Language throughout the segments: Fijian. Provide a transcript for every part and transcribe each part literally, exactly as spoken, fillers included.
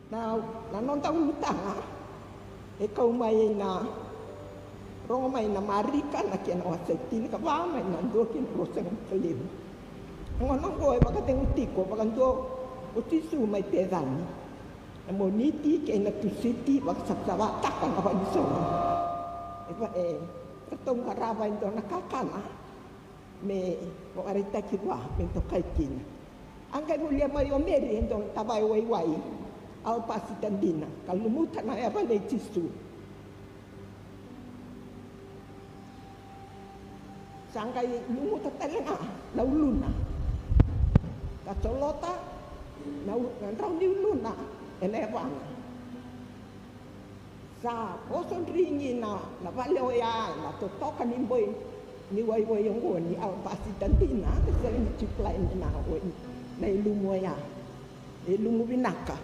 Na, na noda ulutaga e kau mai ena, rogo mai na Marika na kena wase tinikava, mai na dua ki na ruasagavulu ka lima. Na gauna oqo e vakacegu tiko vakadua o Jisu mai Pecani, na Moniti kei na Tusiti, vakasavasavataka na valenisoro. E va-, e, ratou qarava e dua na kakana me vakaraitaki vua me dokai kina. A qai volia mai o Meri e dua na tavaya waiwai, alapasita dina, ka lumuta na yava nei Jisu. Sa qai lumuta tale ga na uluna, ka colota na u-, na drau ni uluna ena yavana. Sa voso drigi na, na vale oya, na totoka ni boi ni waiwai oqo ni alapasita dina, e sega ni tiko la ena wai, na ilumu oya. Ilumu vinaka.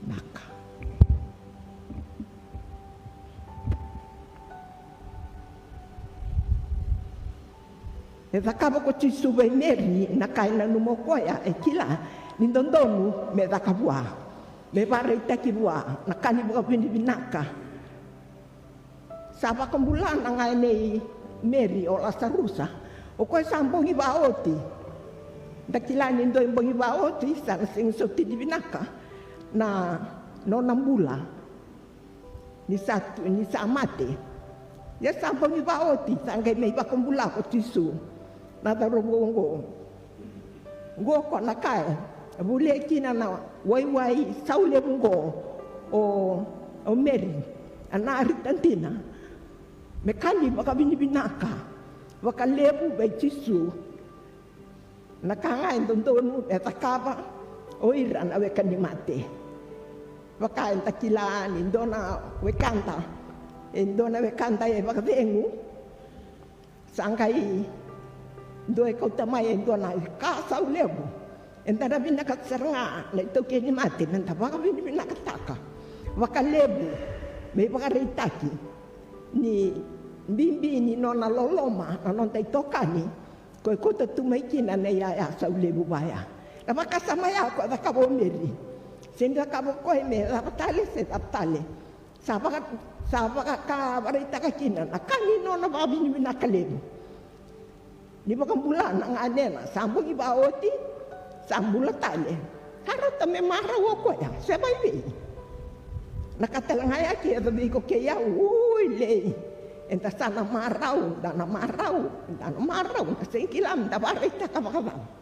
Vinaka. E cakava ko Jisu vei Meri na ka e nanuma o koya e kila ni dodonu me caka vua, me vakaraitaki vua na ka ni vakavinavinaka. Sa vakabula na gaya nei Meri o Lasarusa. O koya sa bogi va oti. Da kila ni dua e bogi va oti sa na sega soti ni vinaka na nona bula. Ni sa tu, ni sa mate. Ia sa bogi va oti, sa qai mai vakabula ko Jisu na cauravou oqo. Oqo ko na ka e volia kina na waiwai saulevu oqo, o, o Meri, a narita dina me ka ni vakavinavinaka vakalevu vei Jisu. Na ka ga e dodonu me cakava o ira na weka ni mate. Vaka eda kila ni dua na wekada, e dua na wekada e vakacegu, sa qai dua e kauta mai e dua na ka saulevu. Eda na vinakata sara ga na itaukei ni mate meda vakavinavinakataka vakalevu, me ivakaraitaki ni bibi ni nona loloma na noda itokani. Ko e kauta tu mai kina na iyaya saulevu vaya. Na vakasama ya ko e cakava o Meri. Se ni cakava o koya me cava tale, se cava tale. Sa vaka, sa vakavakaraitaka kina na ka ni nona vakavinavinaka levu. Ni vakabula na ganena, sa bogi va oti, sa bula tale. Sa rauta me marau o koya, se vaivei. Na ka tale ga ya ke yaco vei iko kei au, ui lei. Eda sa na marau, da na marau, da na marau, da sega kila meda vakaraitaka vakacava.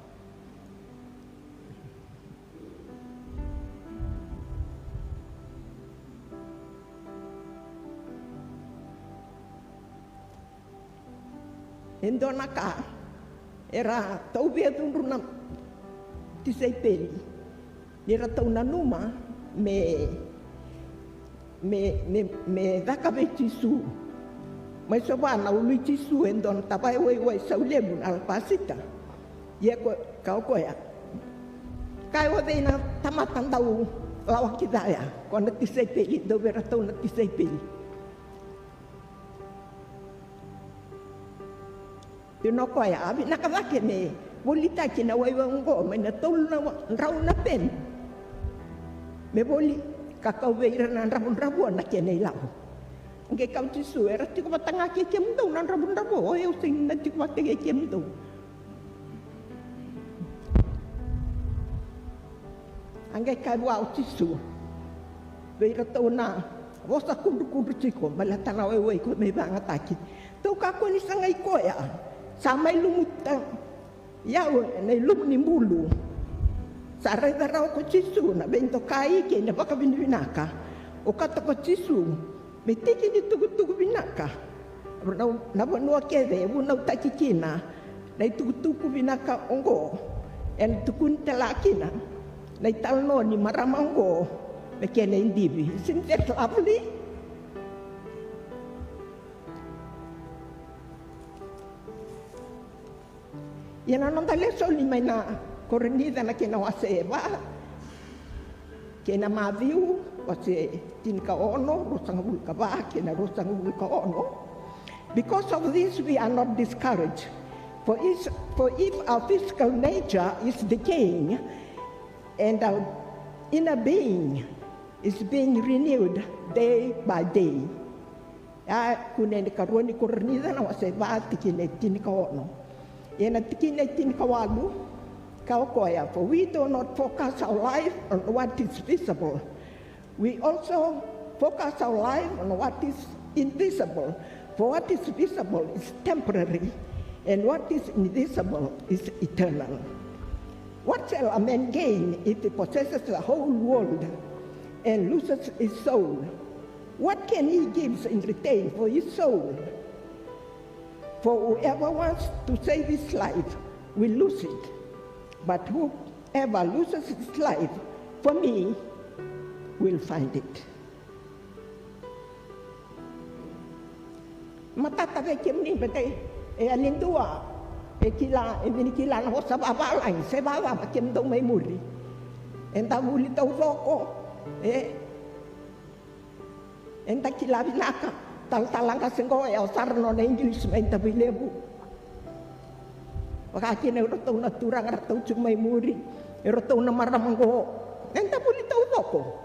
E dua na ka era tauvi e cudru na tisaipeli ni ratou nanuma me, me, me, me caka vei Jisu. Mai sova na ulu i Jisu e dua na tavaya waiwai saulevu na alapasita. Ia ko, ka o koya, ka e o cei na tamata dau lawaki ca ya? Ko na tisaipeli, dau vei ratou na tisaipeli. Tukuna o koya, a vinaka cake me volitaki na waiwai oqo mai na tolu na drau na peni. Me voli, ka kau vei ira na dravudravua na kena ilavo. Qai kaya o Jisu, era tiko vata ga kei kemudou na dravudravua, o yau sega ni na tiko vata kei kemudou. A qai kaya vua o Jisu vei iratou na vosa kudrukudru tiko, baleta na waiwai ko me vakayagataki. Tou kakua ni sagai koya sa mai lumuta iyau ena ilumu ni bulu. Sa raica rawa ko Jisu na veidokai kei na vakavinavinaka. Okata ko Jisu me tiki ni tukutuku vinaka. Na, na vanua kece e vunautaki kina na itukutuku vinaka oqo, ena tukuni tale kina na italanoa ni marama oqo me kena idivi. Isn't that lovely? Ia na noda lesoni mai na Korinica na kena wase va, kei na Maciu wase tinikaono, ruasagavulu ka va kei na ruasagavulu ka ono. Because of this we are not discouraged, For if, for if our physical nature is decaying, and our inner being is being renewed day by day. A, kune ni karua ni Korinica na wase va tikina e tinikaono. Ena tikina e tinikawalu, ka o koya, for we do not focus our life on what is visible. We also focus our life on what is invisible. For what is visible is temporary, and what is invisible is eternal. What shall a man gain if he possesses the whole world and loses his soul? What can he give in return for his soul? For whoever wants to save his life will lose it, but whoever loses his life for me will find it. Matata vei kemuni bete, e yali dua e kila, e vini kila na vosa vavalagi, se vavava kemudou mai muri. Eda vuli taucoko, e, eda kila vinaka. Talatala qase qo e yawa sara nona English mai Davuilevu. Vaka kina e ratou na turaga ratou tu mai muri, e ratou na marama qo. Eda vuli taucoko.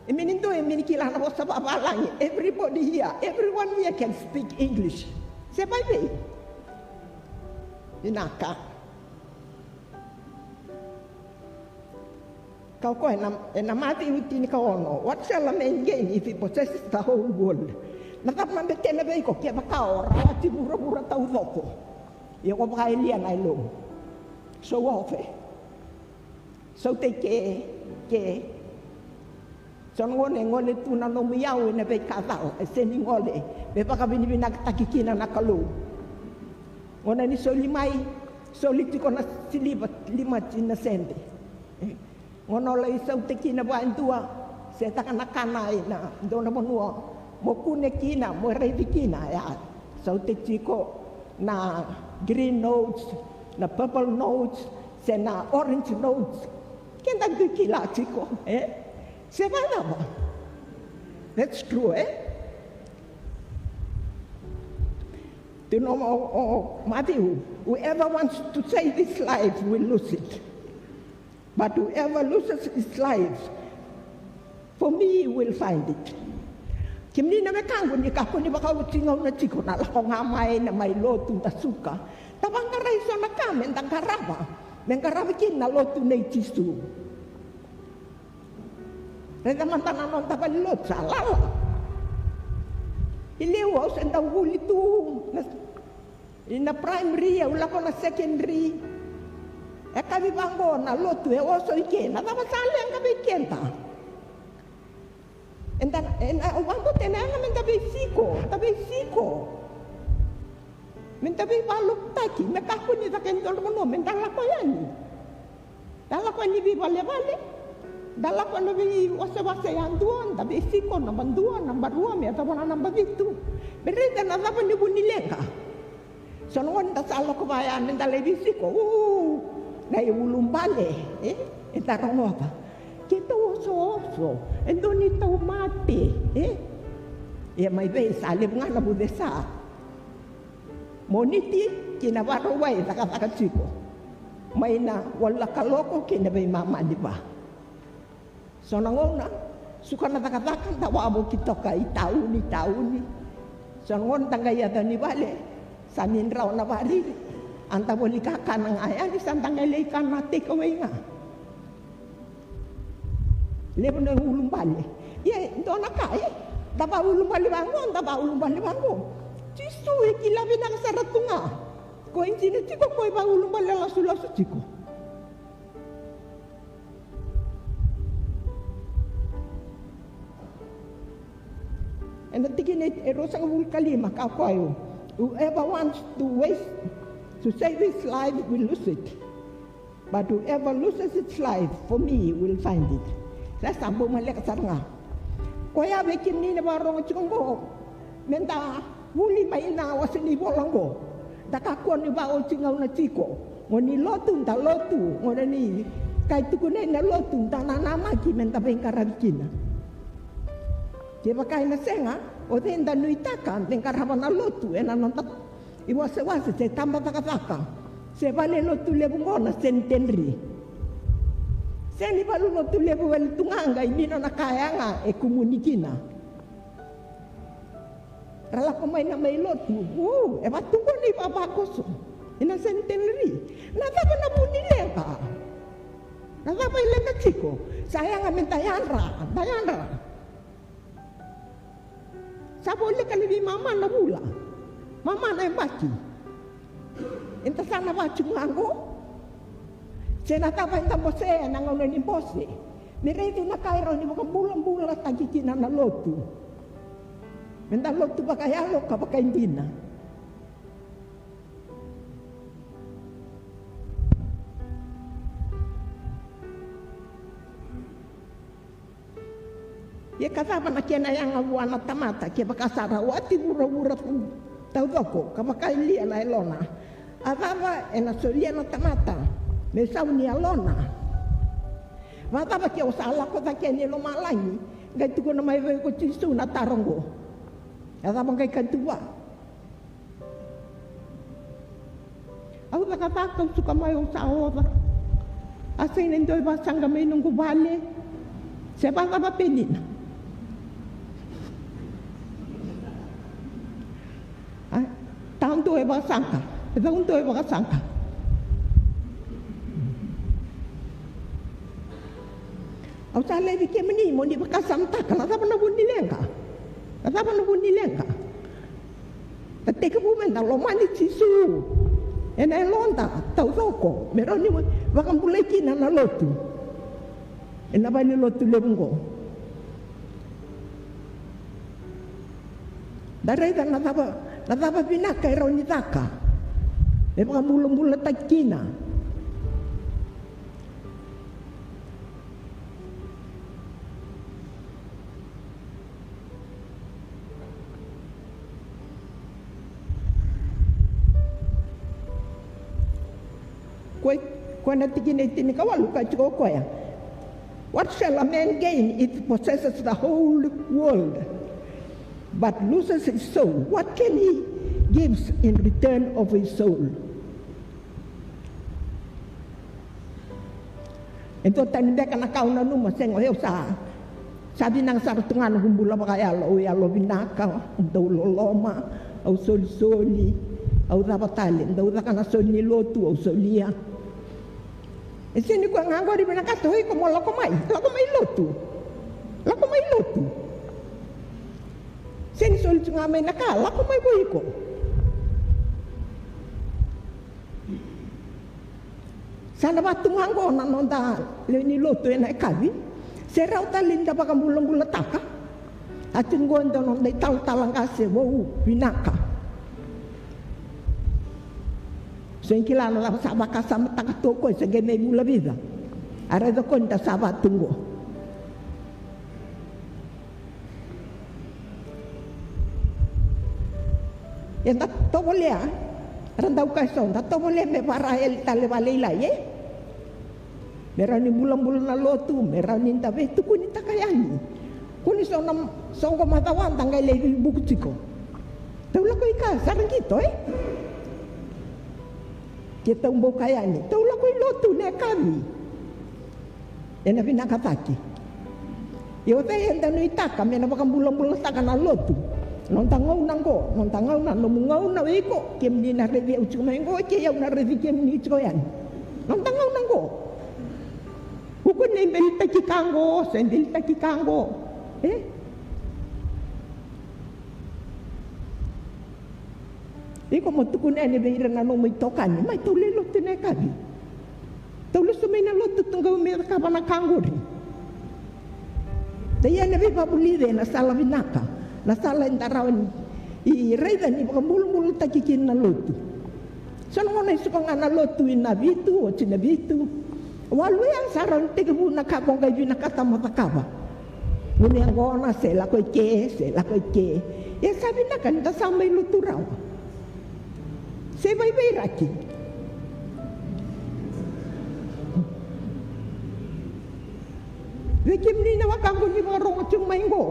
E mini dua e mini kila na vosa vavalagi. Everybody here, everyone here can speak English. Se vaivei? Vinaka. Ka o koya ena, ena Maciu tinikaono, what shall a man gain if he possesses the whole world? Na cava na betena vei iko kevaka o rawati vuravura taucoko, ia ko vakayalia na yalomu? Show off e. Saute i ke, ke. So na gone e gole tu na nomu iyau ena veika cala, e sega ni gole me vakavinavinakataki kina na Kalou. Gone ni soli mai, soli tiko na siliva lima tini na sede. Gone o lai saute kina vua e dua, se taka na kana ina dua na vanua, mo kune kina, mo raici kina, ya. Saute tiko na green notes, na purple notes, se na orange notes. Keda dui kila tiko, e? Se vacava? That's true, e? Tukuna o, o, o Maciu, whoever wants to save his life will lose it. But whoever loses his life for me will find it. Kemuni na wekaqu, ni kakua ni vakaoti gauna tiko na lako ga mai na mai lotu da suka. Da vaqarai so na ka me da qarava, me qarava kina na lotu nei Jisu. Raica mada na noda valenilotu sa lala. I liu au se dau vuli tu na Ina primary, au lako na secondary. E kaci vaqo na lotu e oso i ke, na cava sa leqa vei keda? Eda, eda, au vakabauta ena yaga meda veisiko, da veisiko. Meda veivakalotutaki, me kakua ni caka e dua na vanua, meda lako yani. Da lako yani veivalevale, da lako ena veiwasewase yadua, da veisiko naba dua, naba rua, me yacova na naba vitu. Me raica na cava ni vu ni leqa. So na gone da sa lako vaya me da lai veisiko, u, na iulubale, e, eda rogoca. Keitou osooso, e dua ni tauvimate, e. Ia mai vei sa levu ga na vucesa. Moniti ki na Vakarauwai cakacaka tiko. Mai na walu na kaloko ki na veimama ni va. So na gauna, suka na cakacaka, da wavoki toka i tauni, tauni. So na gauna da qai yaco ni vale, sa ni draw na variri. A da voli kakana ga yani, sa da qai lai kana take away ga. Levu na ulubale. Ia, dua na ka, e? Da vaulubale vaqo, da vaulubale vaqo. Jisu e kila vinaka sara tu ga. Ko e dina tiko, ko e vaulubale lasulasu tiko. Ena tikina e ruasagavulu ka lima ka koya, whoever wants to waste, to save his life will lose it. But whoever loses his life for me will find it. Sa sa bau maleka sara ga. Koya vei kemuni na vakarorogo tiko qo, meda vuli mai na wase ni vola qo. Da kakua ni vaoti gauna tiko. Gauna ni lotu, da lotu. Gauna ni kai tukunai na lotu, da nanamaki meda veiqaravi kina. Kevaka ena sega, o cei da nuitaka me qarava na lotu ena noda iwasewase se tabacakacaka? Se vale lotu levu qo na Centenary. Se ni vale lotu levu wale tu ga qai dina na ka yaga e kumuni kina. Ra lako mai na mai lotu, u, e vatuqo ni vavakoso. Ina Centenary. Na cava na vu ni leqa? Na cava i leqa tiko? Sa yaga me da yadra, da yadra. Sa voleka ni veimama na vula, mama na yabaki. Eda sa na vatuqaqo. Se na cava eda bosea na gauna ni bose? Me raici na ka e rawa ni vakabulabulataki kina na lotu. Me da lotu vakayalo ka vakaidina. Ia ka cava na kena yaga vua na tamata kevaka sa ra wati vuravura taucoko ka vakayalia na yalona? A cava ena solia na tamata me sau ni yalona? Vakacava ke o sa lako cake yani e lomalagi qai tukuna mai vei iko o Jisu na taro oqo? A cava qai katuva? Au cakacaka, au suka mai, au sa oca. A sega ni dua e vakasaqa mai noqu vale. Se vakacava, Penina? A, taudua e vakasaqa, e caudua e vakasaqa. Au sa laivi kemuni mo ni vakasamataka na cava na vu ni leqa. Na cava na vu ni leqa? Da tekivu me da lomani Jisu ena yaloda taucoko me rawa ni vakabulai kina na lotu ena valenilotu levu oqo. Da raica na cava, na cava vinaka e rawa ni caka me vakabulabulataki kina. Ko, ko na tikina e tinikawalu ka tiko o koya. What shall a man gain if he possesses the whole world, but loses his soul? What can he gives in return of his soul? E dua tani beka na ka au nanuma, sega, o yau sa, sa vinaka sara tu ga noqu bula vakayalo, au yalo vinaka, au dau loloma, au solisoli, au cava tale, dau caka na soli ni lotu, au solia. E sega ni koya ga qori vinakata o iko mo lako mai, lako mai lotu. Lako mai lotu. Sega ni soli tu ga mai na ka, lako mai ko iko. Sa na vatu ga oqo na noda lewe ni lotu ena yakavi. Se rawa tale ni da vakabulabulataka. A tu oqo e dua na noda italatala qase vou vinaka. Sega ni kila na cava sa vakasamataka tu o koya, se qai mai vula vica. A raica o koya ni da sa vatu oqo. Eda tovolea, era dau kaya eso, da tovolea me vara yali tale vakalailai, e? Me rawa ni bulabula na lotu, me rawa ni da veitukunitaka yani. Kua ni so na soqo macawa da qai lai veivuku tiko. Dau lako i ka, sara qito, e? Ke dau bau kaya yani, dau lako i lotu na yakavi. Ena vinaka cake. Ia o cei eda nuitaka me na vakabulabulataka na lotu? Noda gauna oqo, noda gauna, nomu gauna o iko, kemuni na raici au tiko mai oqo, kei au na raici kemuni tiko yani. Noda gauna oqo. Ko kua ni belitaki ka oqo, se belitaki ka oqo. E? Iko mo tukuna yani vei ira na nomu itokani, mai tou lai lotu na yakavi. Tou lesu mai na lotu, tou qai mai cakava na ka qori. Dai yani vei vavulive na sala vinaka, na sala eda rawa ni raica ni vakabulabulataki kina na lotu. So na gauna e suka ga na lotu ina vitu, oti na vitu. Walu ya sa rawa ni tekivu na ka ko qai vinakata mo cakava. Gunu yaqona se lako i ke, se lako i ke. Ia sa vinaka ni da sa mai lotu rawa. Se vaivairaki. Vei kemuni na wekaqu ni vakarorogo tiko mai qo,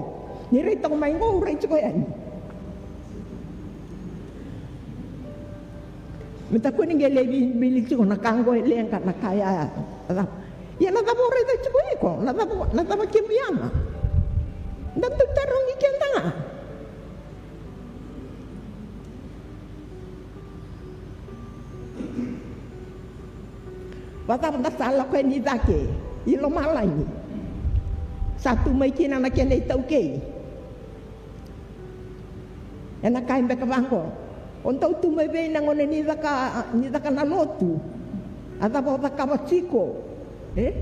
ni rai tiko mai qo, au rai tiko yani. Me ta kua ni qai lai vivili tiko na ka qo e leqa, na ka ya. Ia na cava o raica tiko iko, na cava, na cava kemu yaga? Da dau tarogi keda ga. Vacava da sa lako yani i cake i lomalagi? Sa tu mai kina na kena itaukei. Ena kaya beka vaqo, o dau tu mai vei na gauna ni caka, ni caka na lotu? A cava o cakava tiko? E?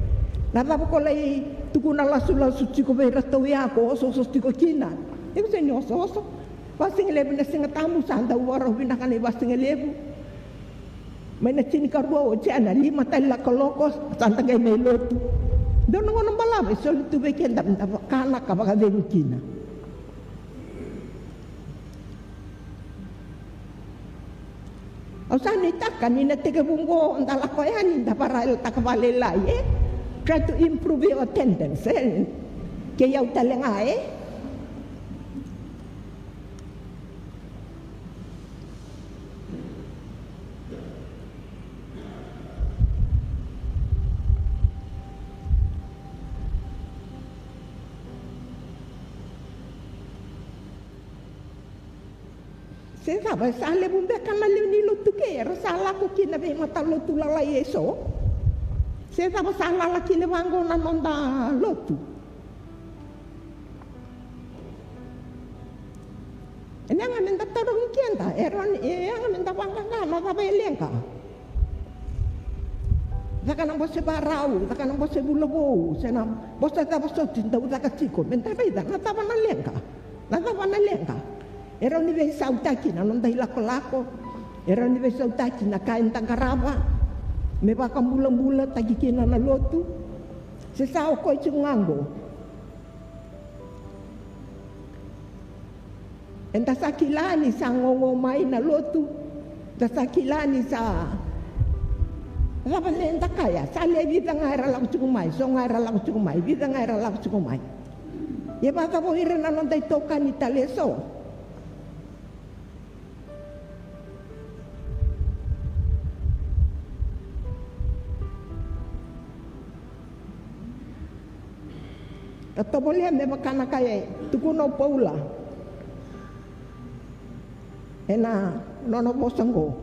Na cava ko lai tukuna lasulasu tiko vei iratou ya, ko osooso tiko kina? Iko sega ni osooso. Vasigalevu na Siga Tabu, sa dau vakarau vinaka na ivasigalevu. Mai na tinikarua o June, lima tale na kaloko sa da qai mai lotu. Dua na gauna balavu e soli tu vei keda me da vaka na ka vakacegu kina. Au sa nuitaka ni na tekivu qo da lako yani, da vakaraitaka vakalailai, e? Try to improve your attendance, e? Kei au tale ga, e? Se cava, sa levu beka na lewe ni lotu kei era sa lako kina vei matalotu lalai eso? Se cava sa lala kina vaqo na noda lotu? E na yaga me da tarogi keda, e rawa ni, e yaga me da vaqaqa na cava e leqa. Caka na bose varau, caka na bose vula vou, se na bose cava soti dau caka tiko, me da raica na cava na leqa. Na cava na leqa? E rawa ni veisautaki na noda ilakolako, e rawa ni veisautaki na ka eda qarava me vakabulabulataki kina na lotu. Se sa o koya tiko ga qo. Eda sa kila ni sa gogo mai na lotu. Da sa kila ni sa, cava me da kaya, sa le vica ga era lako tiko mai, so ga era lako tiko mai, vica ga era lako tiko mai. Ia vakacava o ira na noda itokani tale eso? Da tovolea me vaka na ka e tukuna o Paula ena nona vosa qo.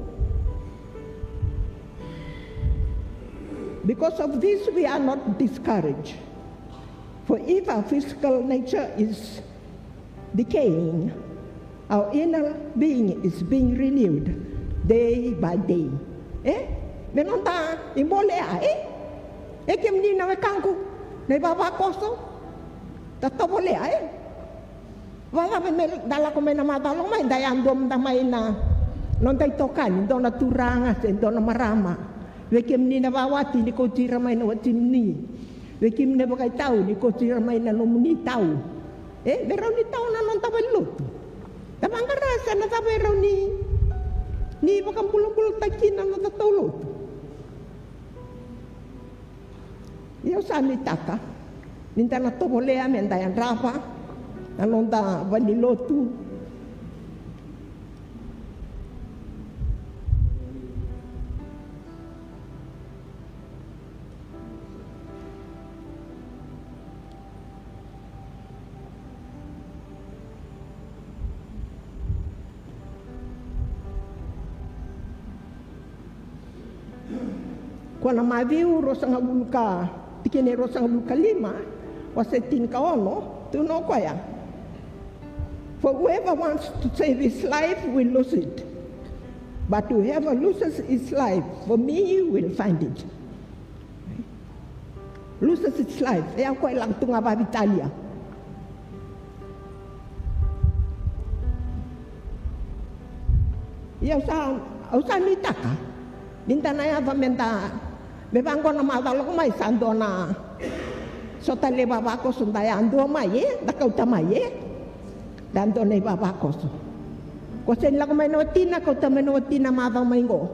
Because of this we are not discouraged. For if our physical nature is decaying, our inner being is being renewed day by day. E? Me noda ibolea, e? E kemuni na wekaqu na ivavakoso, da tovolea, e? Vakacava me da lako mai na macala mai, da yadua mada mai na noda itokani, dua na turaga se dua na marama. Vei kemuni na vawati, ni kauti ira mai na watimuni. Vei kemuni na vakaitau, ni kauti ira mai na nomuni tau. E, me rawa ni tau na noda valenilotu. Da vaqara se na cava e rawa ni, ni vakabulabulataki kina na noda tau lotu. Ia au sa nuitaka ni da na tovolea me da yadrava na noda valenilotu. Ko na Maciu ruasagavulu ka, tikina e ruasagavulu ka lima, wase tinikaono, tukuna o koya: For whoever wants to save his life will lose it, but whoever loses his life for me will find it. Loses its life. E au koya e lako tu ga vavitalia. Ia au sa, au sa nuitaka ni da na yaco me da, me vaqo na macawa lako mai sa dua na sota levu vavakoso da yadua mai, e, da kauta mai, e. Da dua na ivavakoso. Ko sega ni lako mai na watina, kauta mai na watina macawa mai qo.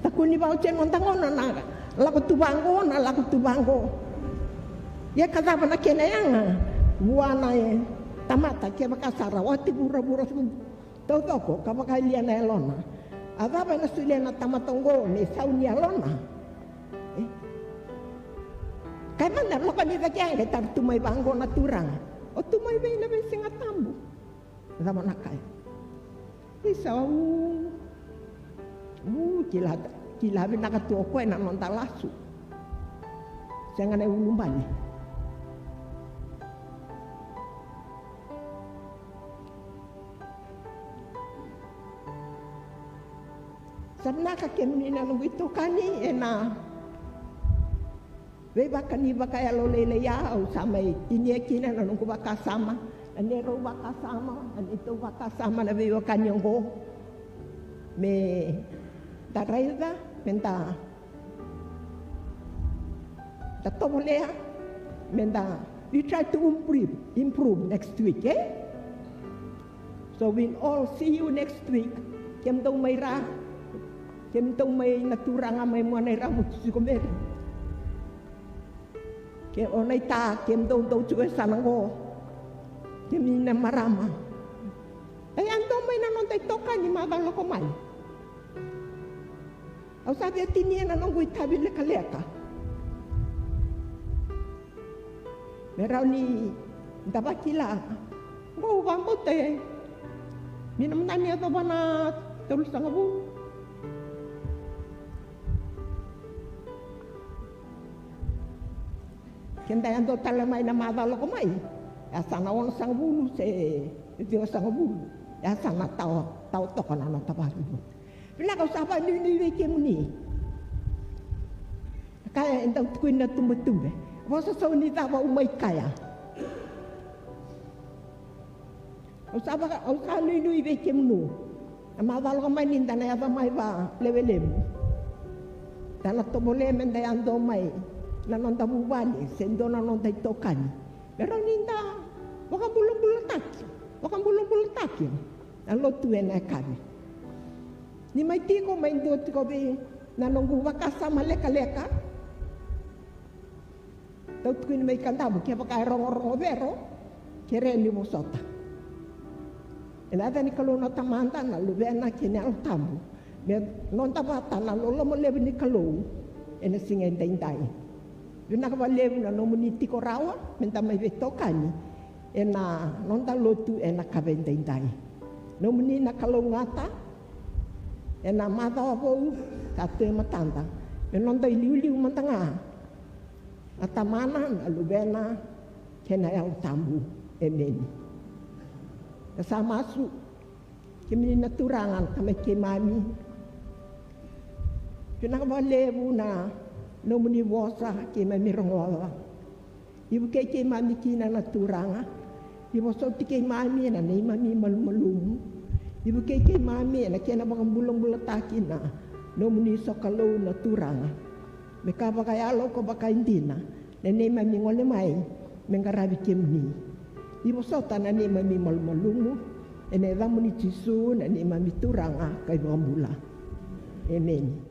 Kua ni vakaoti e noda gauna na lako tu vaqo, na lako tu vaqo. Ia ka cava na kena yaga? Vua na e tamata kevaka sa rawati vuravura taucoko ka vakayalia na yalona. A cava ena solia na tamata oqo me isau ni yalona? E? Kai mada lako ni cake yaga e tara tu mai vaqo na Turaga. O tu mai vei na veisiga tabu? Cava na kai? Isa, u, u, kila, kila vinaka tu o koya na noda lasu. Sega na ulubale. Sa vinaka kemuni na noqu itokani ena veivakani vakayalo lailai, au sa mai tinia kina na noqu vakasama, na neirau vakasama, na neitou vakasama na veiwekani oqo. Me da raica, me da, da tovolea, me da, we try to improve, improve next week, e? So we'll all see you next week. Kemudou mai Ra, kemudou mai na Turaga mai Muanairamutu, Sikomeri. Ke o Naita, kemudou dou tu e sana qo. Kemuni na marama. E a dou mai na noda itokani macawa lako mai. Au sa via tinia na noqu itavi lekaleka. Me rawa ni da vakila. Qo au vakabauta e. Ni na mada ni yacova na tolusagavulu. Keda yadua tale mai na macawa lako mai. E a sa na onosagavulu se ciwasagavulu. E a sa na tawa, tawa toka na noda vakavuvu. Vinaka au sa vakanuinui vei kemuni. Kaya e dau tukuni na tubatube. Vosa sau ni cava au mai kaya. Au sa vaka, au sa nuinui vei kemuni. Na macawa lako mai ni da na yaco mai vakalewe levu. Da na tovolea me da yadua mai. Na noda vuvale, se dua na noda itokani. Me rawa ni da vakabulabulataki. Vakabulabulataki. Na lotu ena yakavi. Ni mai tiko mai dua tiko vei na noqu vakasama lekaleka. Dau tukuni mai Kadavu, kevaka e rogorogo vero, kerea ni vosota. Ena yaca ni Kalou na Tamada, na Luvena kei na Yalo Tabu. Me noda vata na loloma levu ni Kalou, ena siga edaidai. Vinaka vakalevu na nomuni tiko rawa, me da mai veitokani. Ena noda lotu ena kave daidai. Nomuni na kalougata, ena macawa vou, sa tu e matada. Me noda iliuliu mada ga. Na Tamana, na Luvena, kei na Yalo Tabu. Emeni. Na sa masu, kemuni na Turaga, na Tamai keimami. Vinaka vakalevu na nomuni vosa, keimami rogoca. Ni vukei keimami kina na Turaga. Ni vosoti keimami ena neimami malumalumu. Ni vukei keimami ena kena vakabulabulataki na nomuni sokalou na Turaga. Me ka vakayalo ka vakaidina na neimami gole mai me qaravi kemuni. Ni vosota na neimami malumalumu. Ena yacamuni Jisu na neimami Turaga ka iVakabula. Emeni.